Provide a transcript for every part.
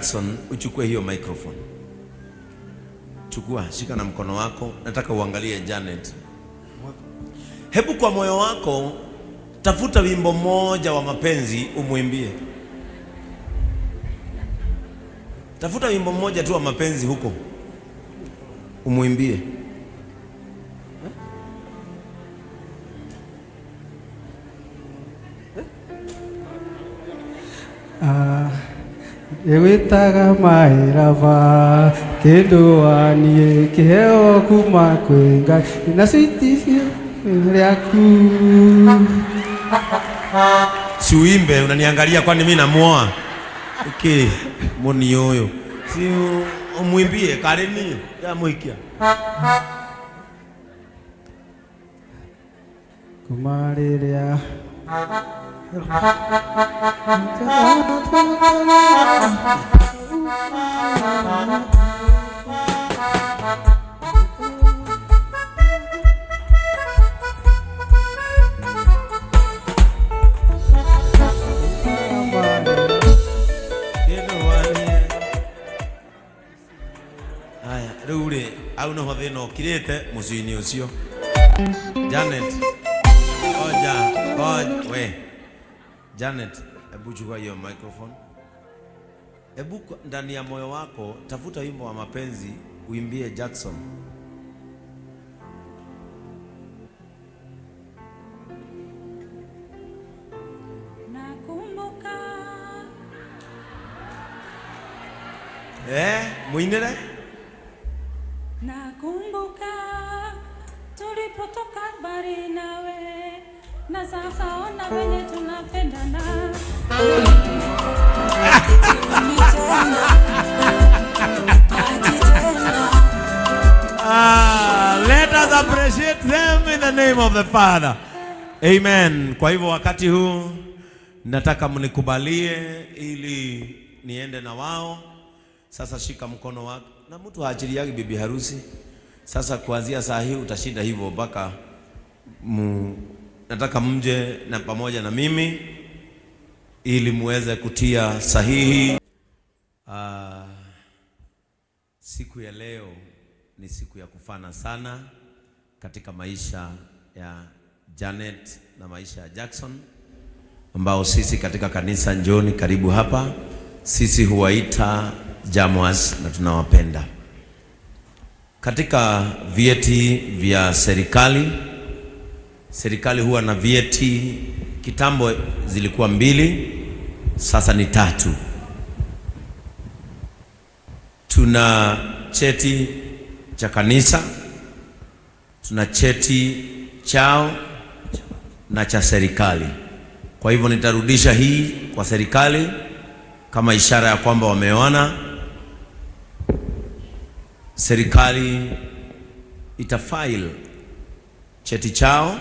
Jackson uchukue hiyo microphone. Chukua, shika na mkono wako. Nataka uangalie Janet. Hebu kwa moyo wako tafuta wimbo mmoja wa mapenzi umwimbie. Tafuta wimbo mmoja tu wa mapenzi huko umwimbie. Ĩwĩtaga mairaba kĩndũ waniĩ kĩheo kuma kwĩ Ngai na ciiticio rĩaku. Si uimbe, unaniangalia kwani mimi namuoa? Okay, moni yoyo. Si umwimbie kareni ya muikia. Kuma rĩrĩa Haya, rĩu rĩ, au nĩho thĩna ũkirĩte mũciĩ-inĩ ũcio. Janet, ngoja, ngoja, we. Janet, hebu chukua hiyo microphone. Hebu ndani ya moyo wako tafuta wimbo wa mapenzi uimbie Jackson. Nakumbuka. Muinire? Nakumbuka tulipotoka mbali nawe, na sasa ona venye tunapendana. Let us appreciate them in the name of the Father. Amen. Kwa hivyo wakati huu nataka mnikubalie ili niende na wao. Sasa shika mkono wako. Na mtu haachiliagi bibi harusi. Sasa kuanzia saa hii utashinda hivyo mpaka nataka mje na pamoja na mimi ili muweze kutia sahihi. Siku ya leo ni siku ya kufana sana katika maisha ya Janet na maisha ya Jackson, ambao sisi katika kanisa Njoni karibu hapa sisi huwaita Jamwas na tunawapenda. Katika vyeti vya serikali, serikali huwa na vyeti, kitambo zilikuwa 2, sasa ni 3. Tuna cheti cha kanisa, tuna cheti chao na cha serikali. Kwa hivyo nitarudisha hii kwa serikali kama ishara ya kwamba wameoana. Serikali itafile cheti chao,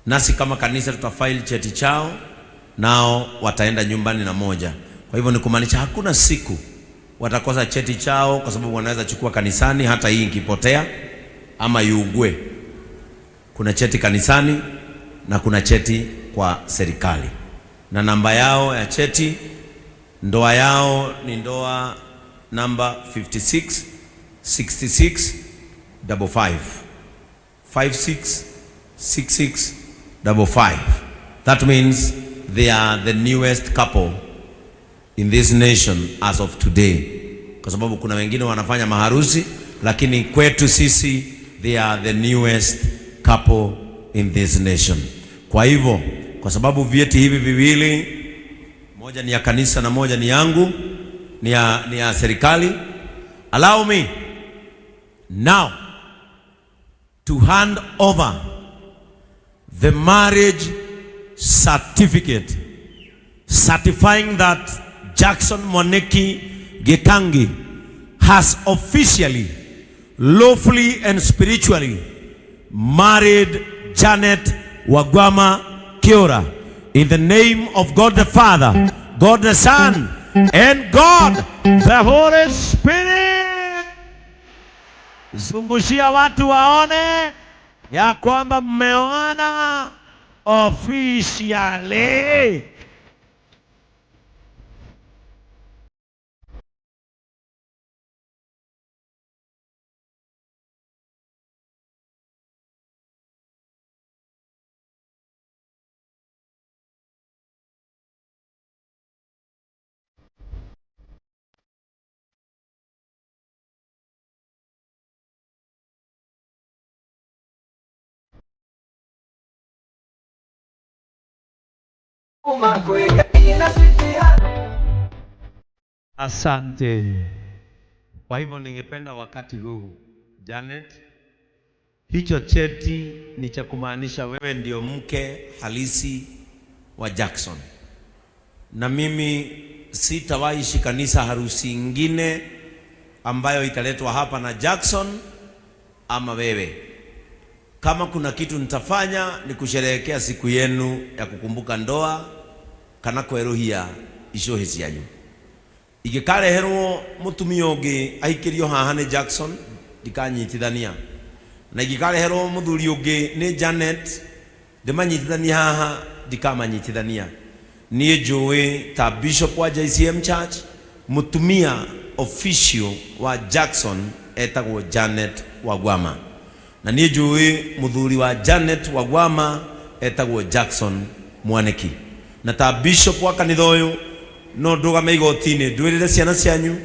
nasi kama kanisa tutafile cheti chao, nao wataenda nyumbani na moja. Kwa hivyo ni kumaanisha hakuna siku watakosa cheti chao, kwa sababu wanaweza chukua kanisani, hata hii ikipotea ama iungue. Kuna cheti kanisani na kuna cheti kwa serikali, na namba yao ya cheti, ndoa yao ni ndoa namba 56 66 55. 56 66 55. That means they are the newest couple in this nation as of today. Kwa sababu kuna wengine wanafanya maharusi, lakini kwetu sisi they are the newest couple in this nation. Kwa hivyo, kwa sababu vyeti hivi viwili, moja ni ya kanisa na moja ni yangu, ni ya serikali, allow me now to hand over the marriage certificate certifying that Jackson Mwaniki Gĩtangi has officially, lawfully and spiritually married Janet Wagwama Kiora in the name of God the Father, God the Son, and God the Holy Spirit. Zungushia watu waone ya kwamba mmeoana officially. Asante. Kwa hivyo ningependa wakati huu Janet, hicho cheti ni cha kumaanisha wewe ndio mke halisi wa Jackson, na mimi sitawahi shikanisa harusi ingine ambayo italetwa hapa na Jackson ama wewe. Kama kuna kitu nitafanya ni kusherehekea siku yenu ya kukumbuka ndoa kana kweruhia icohi cianyu. Ingĩkareherwo mũtumia ũngĩ ahikĩrio haha nĩ Jackson, ndikanyitithania, na ingĩkareherwo mũthuri ũngĩ nĩ Janet ndĩmanyitithania haha, ndikamanyitithania. Niĩ njũĩ ta bishop wa JCM Church, mũtumia official wa Jackson etagwo Janet Wagwama, na niĩ njũĩ mũthuri wa Janet Wagwama etagwo Jackson Mwaniki, na ta bishop wa kanitha ũyũ no ndũgame igoti-inĩ ndwĩrĩre ciana cianyu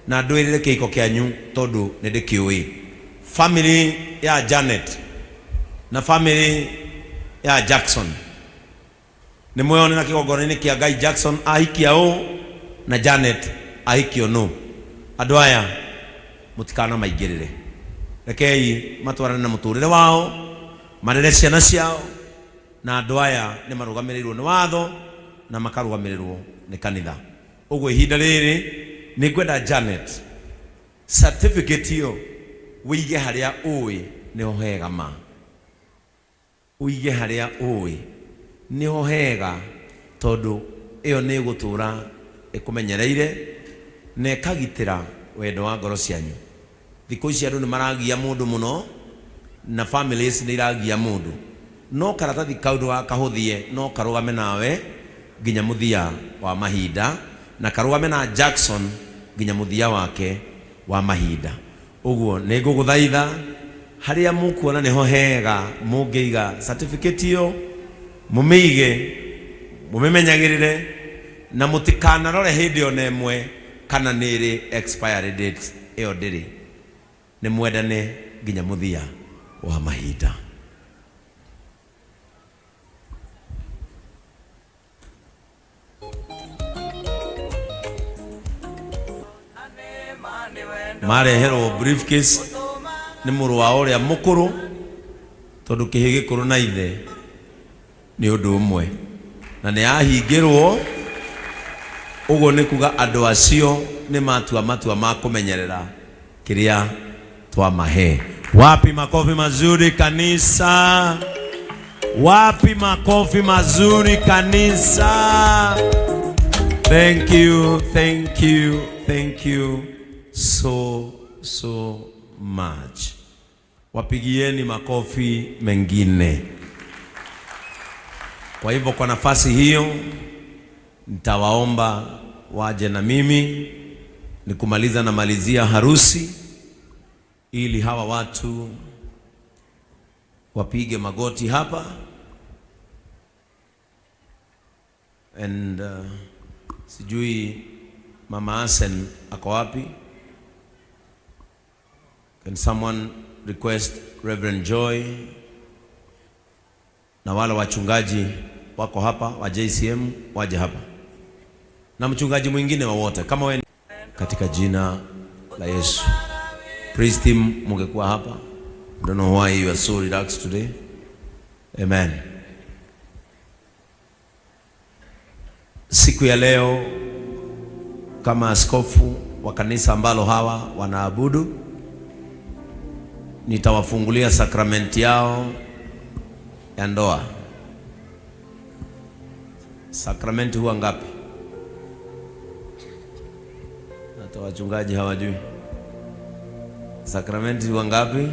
na ndwĩrĩre kĩhiko kĩanyu tondũ nĩ ndĩkĩũĩ. Family ya Janet na family ya Jackson nĩ mweyonera kĩgongona-inĩ kĩa Ngai, Jackson ahikia ũ na Janet ahikio nũ. Andũ aya mũtikana maingĩrĩre, rekei matwarane na mũtũrĩre wao, marere ciana ciao, na andũ aya nĩ marũgamĩrĩirwo nĩ watho na makarũgamĩrĩrwo nĩ kanitha. Ũguo ihinda rĩrĩ nĩ ngwenda Janet, certificate ĩyo wĩige harĩa ũĩ nĩho hega ma, ũige harĩa ũĩ nĩho hega, tondũ ĩyo nĩ ĩgũtũra ĩkũmenyereire na ĩkagitĩra wendo wa ngoro cianyu. Thikũ ici andũ nĩ maragia mũndũ mũno na families nĩ iragia mũndũ, no karatathi kau ndũgakahũthie, no karũgame nawe nginya mũthia wa mahinda, na karũgame na Jackson nginya mũthia wake wa mahinda. Ũguo nĩ ngũgũthaitha harĩa mũkuona nĩho hega mũngĩiga certificate ĩyo, mũmĩige, mũmĩmenyagĩrĩre, na mũtikanarore hĩndĩ ona ĩmwe kana nĩ ĩrĩ expiry date. Ĩyo ndĩrĩ. Nĩ mwendane nginya mũthia wa mahinda. Mareherwo briefcase nĩ mũrũ wao ũrĩa mũkũrũ, tondũ kĩhĩ gĩkũrũ na ithe nĩ ũndũ ũmwe, na nĩ ahingĩrwo. Ũguo nĩ kuga andũ acio nĩ matua matua ma kũmenyerera kĩrĩa twamahe. Wapi makofi mazuri kanisa? Wapi makofi mazuri kanisa? Thank you, thank you, thank you so so much. Wapigieni makofi mengine. Kwa hivyo kwa nafasi hiyo nitawaomba waje na mimi nikumaliza na malizia harusi, ili hawa watu wapige magoti hapa and sijui Mama Asen ako wapi? Can someone request Reverend Joy na wale wachungaji wako hapa wa JCM waje hapa, na mchungaji mwingine wowote kama wewe, katika jina la Yesu. Praise team, mungekuwa hapa. I don't know why you are so relaxed today. Amen. Siku ya leo kama askofu wa kanisa ambalo hawa wanaabudu, nitawafungulia sakramenti yao ya ndoa. Sakramenti huwa ngapi? Hata wachungaji hawajui. Sakramenti huwa ngapi?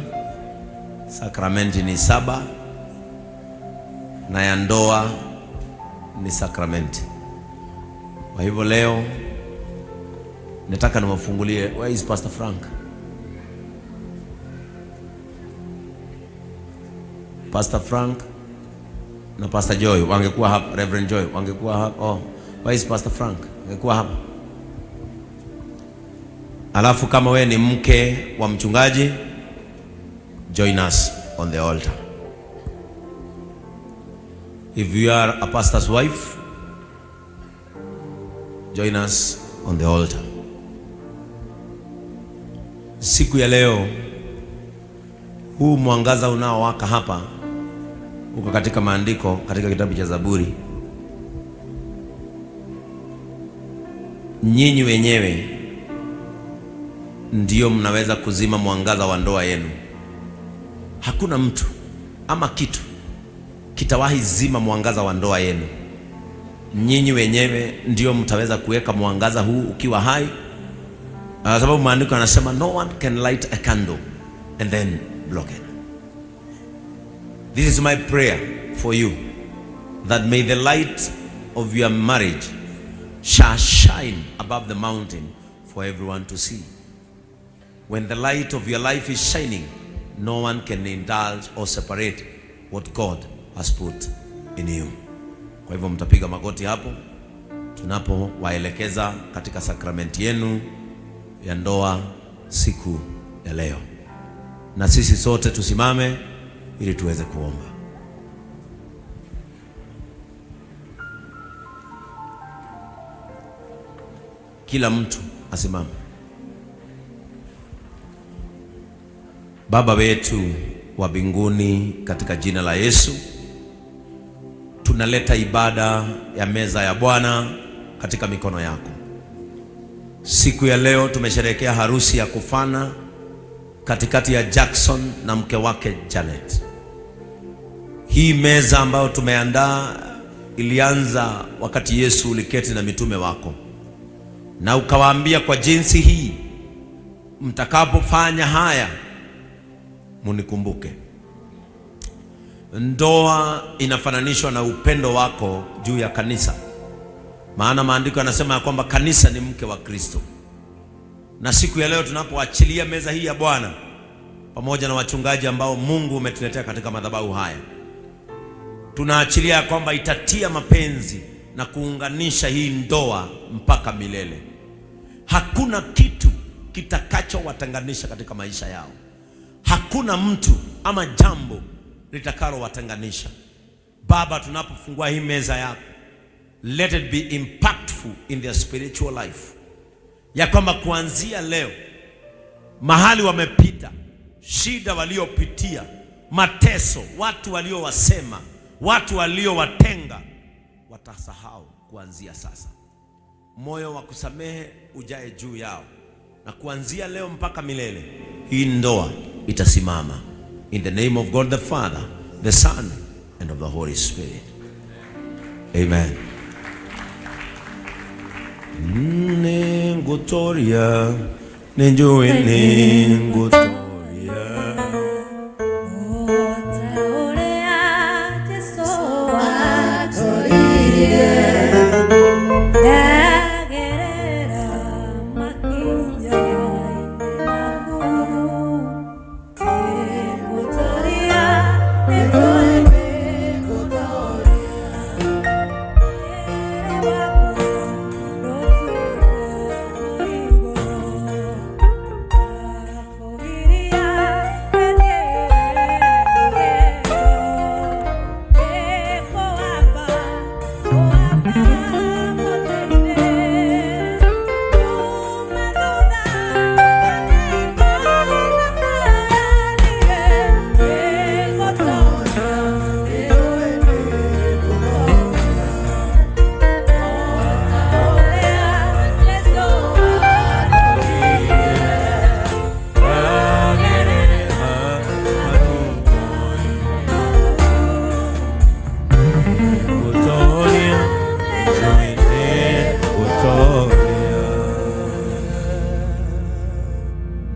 Sakramenti ni 7, na ya ndoa ni sakramenti. Kwa hivyo leo nataka niwafungulie. Where is Pastor Frank? Pastor Frank na Pastor Joy wangekuwa hapa, Reverend Joy wangekuwa hapa. Oh, where is Pastor Frank? Wangekuwa hapa. Alafu kama we ni mke wa mchungaji, join us on the altar. If you are a pastor's wife, Join us on the altar. Siku ya leo, huu mwangaza unaowaka hapa uko katika maandiko katika kitabu cha Zaburi. Nyinyi wenyewe ndiyo mnaweza kuzima mwangaza wa ndoa yenu. Hakuna mtu ama kitu kitawahi zima mwangaza wa ndoa yenu. Nyinyi wenyewe ndio mtaweza kuweka mwangaza huu ukiwa hai, kwa sababu maandiko yanasema no one can light a candle and then block it. This is my prayer for you that may the light of your marriage shall shine above the mountain for everyone to see. When the light of your life is shining, no one can indulge or separate what God has put in you. Kwa hivyo mtapiga magoti hapo tunapowaelekeza katika sakramenti yenu ya ndoa siku ya leo, na sisi sote tusimame ili tuweze kuomba. Kila mtu asimame. Baba wetu wa mbinguni, katika jina la Yesu tunaleta ibada ya meza ya Bwana katika mikono yako. Siku ya leo tumesherehekea harusi ya kufana katikati ya Jackson na mke wake Janet. Hii meza ambayo tumeandaa ilianza wakati Yesu uliketi na mitume wako na ukawaambia, kwa jinsi hii mtakapofanya haya munikumbuke. Ndoa inafananishwa na upendo wako juu ya kanisa, maana maandiko yanasema ya kwamba kanisa ni mke wa Kristo. Na siku ya leo tunapoachilia meza hii ya Bwana pamoja na wachungaji ambao Mungu umetuletea katika madhabahu haya, tunaachilia ya kwamba itatia mapenzi na kuunganisha hii ndoa mpaka milele. Hakuna kitu kitakachowatenganisha katika maisha yao. Hakuna mtu ama jambo litakalowatenganisha. Baba, tunapofungua hii meza yako, let it be impactful in their spiritual life, ya kwamba kuanzia leo mahali wamepita, shida waliopitia, mateso, watu waliowasema, watu waliowatenga, watasahau kuanzia sasa. Moyo wa kusamehe ujae juu yao, na kuanzia leo mpaka milele hii ndoa itasimama. In the name of God the Father, the Son and of the Holy Spirit. Amen. Ningutoria, ninjui ningutoria.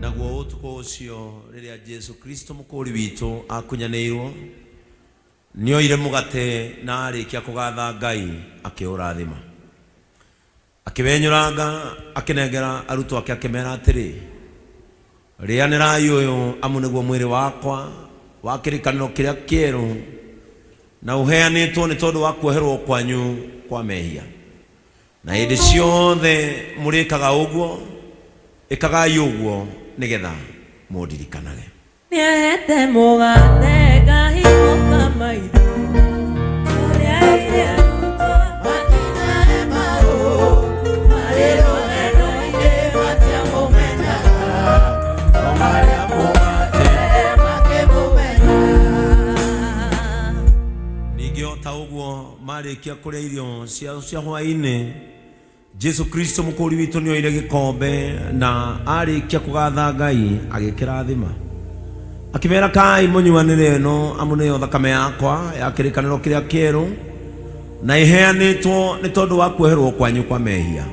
Naguo ũtukũ ũcio rĩrĩa Jesu Kristo mũkũũri witũ akunyanĩirwo, nĩoire mũgate na arĩkia kũgatha Ngai akĩũrathima, akĩwenyũranga, akĩnengera arutwo ake, akĩmera atĩrĩ, rĩanĩrai ũyũ amu nĩguo mwĩrĩ wakwa wa kĩrĩkanĩro kĩrĩa kĩerũ na ũheanĩtwo nĩ tondũ wa kuoherwo kwanyu kwa mehia. Na hĩndĩ ciothe mũrĩkaga ũguo, ĩkagai ũguo nĩgetha mũndirikanage. Nĩahete mũgate ngahingũka maitho tũrĩa arutwo. Marĩkia kũrĩa irio ciao cia hwaĩ-inĩ, Jesu Kristo mũkũũri witũ nĩoire gĩkombe na arĩkia kũgatha Ngai agĩkĩrathima. Akĩmera kai mũnyuanĩre ĩno amu nĩyo thakame yakwa ya kĩrĩkanĩro kĩrĩa kĩerũ na ĩheanĩtwo nĩ tondũ wa kuoherwo kwanyu kwa mehia.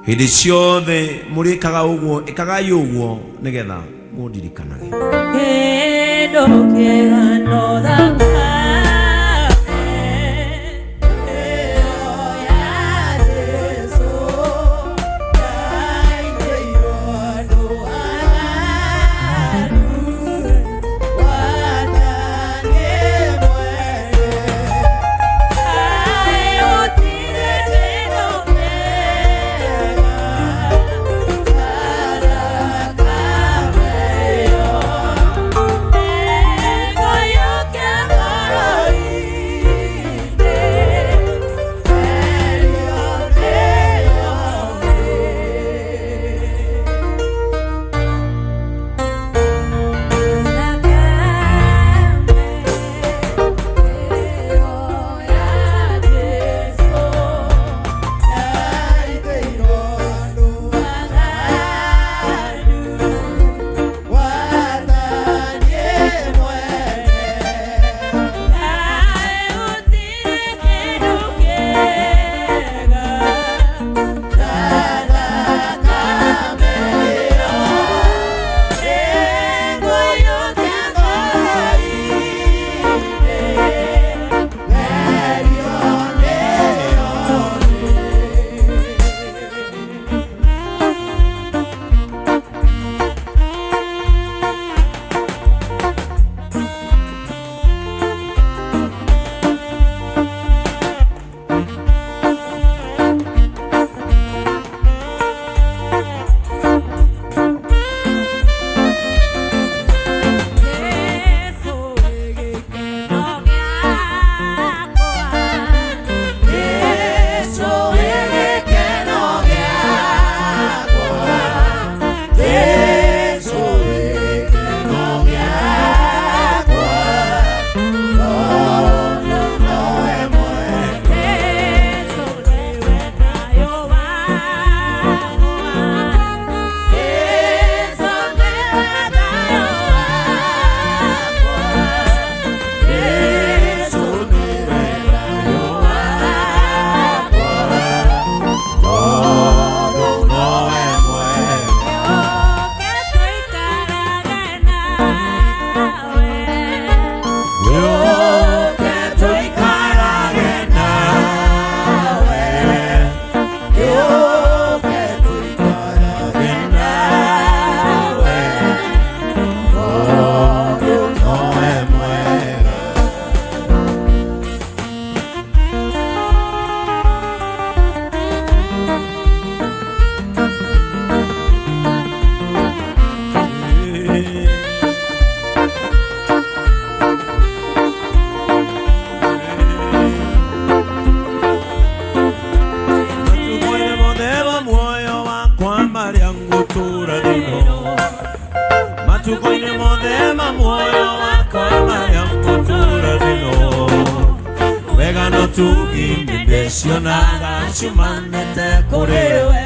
Hĩndĩ ciothe mũrĩkaga ũguo, ĩkagai ũguo nĩgetha mũndirikanage. Kĩndũ kĩega no thakame ĩyo ya Jesũ yaitĩirwo andũ aganu wathani mwene. Kaĩ gũtirĩ kĩndũ kĩega ta thakame ĩyo. Matukũ-inĩ mothe ma muoyo wakwa marĩa ngũtũũra thĩ-ĩno, matukũ-inĩ mothe ma muoyo wakwa marĩa ngũtũũra thĩ-ĩno, wega no tugi nĩndĩcionaga ciumanĩte kũrĩ we.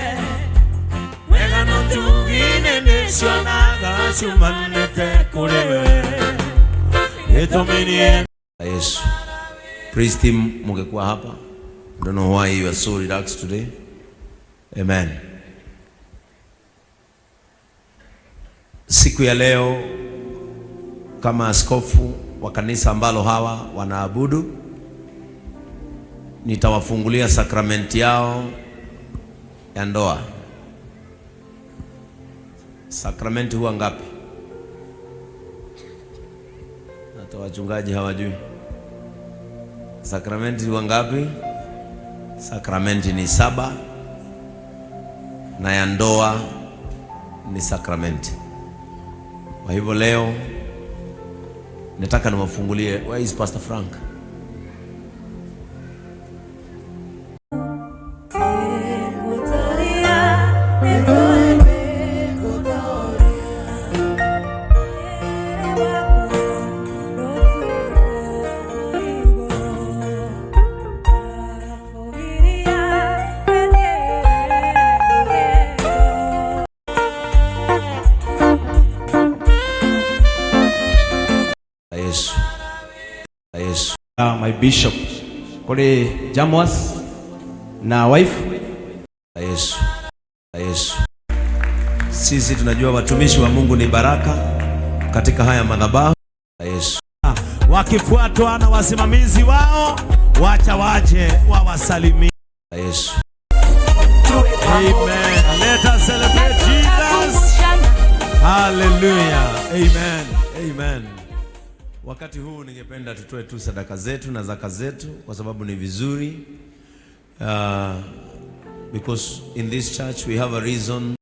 Wega no tugi nĩndĩcionaga ciumanĩte kũrĩ we. Gĩtũmi nĩ Yesu. Praise team, mungekuwa hapa. I don't know why you are so relaxed today. Amen. Siku ya leo kama askofu wa kanisa ambalo hawa wanaabudu, nitawafungulia sakramenti yao ya ndoa. Sakramenti huwa ngapi? Hata wachungaji hawajui. Sakramenti huwa ngapi? Sakramenti ni 7 na ya ndoa ni sakramenti. Kwa hivyo leo nataka niwafungulie. Where is Pastor Frank? My bishop kuri Jamwas na wife. Yesu. Yesu. Sisi tunajua watumishi wa Mungu ni baraka katika haya madhabahu. Yesu. Wakifuatwa na wasimamizi wao, wacha waje wawasalimie. Yesu. Amen. Let us celebrate Jesus. Hallelujah. Amen. Amen. Wakati huu ningependa tutoe tu sadaka zetu na zaka zetu kwa sababu ni vizuri. Because in this church we have a reason.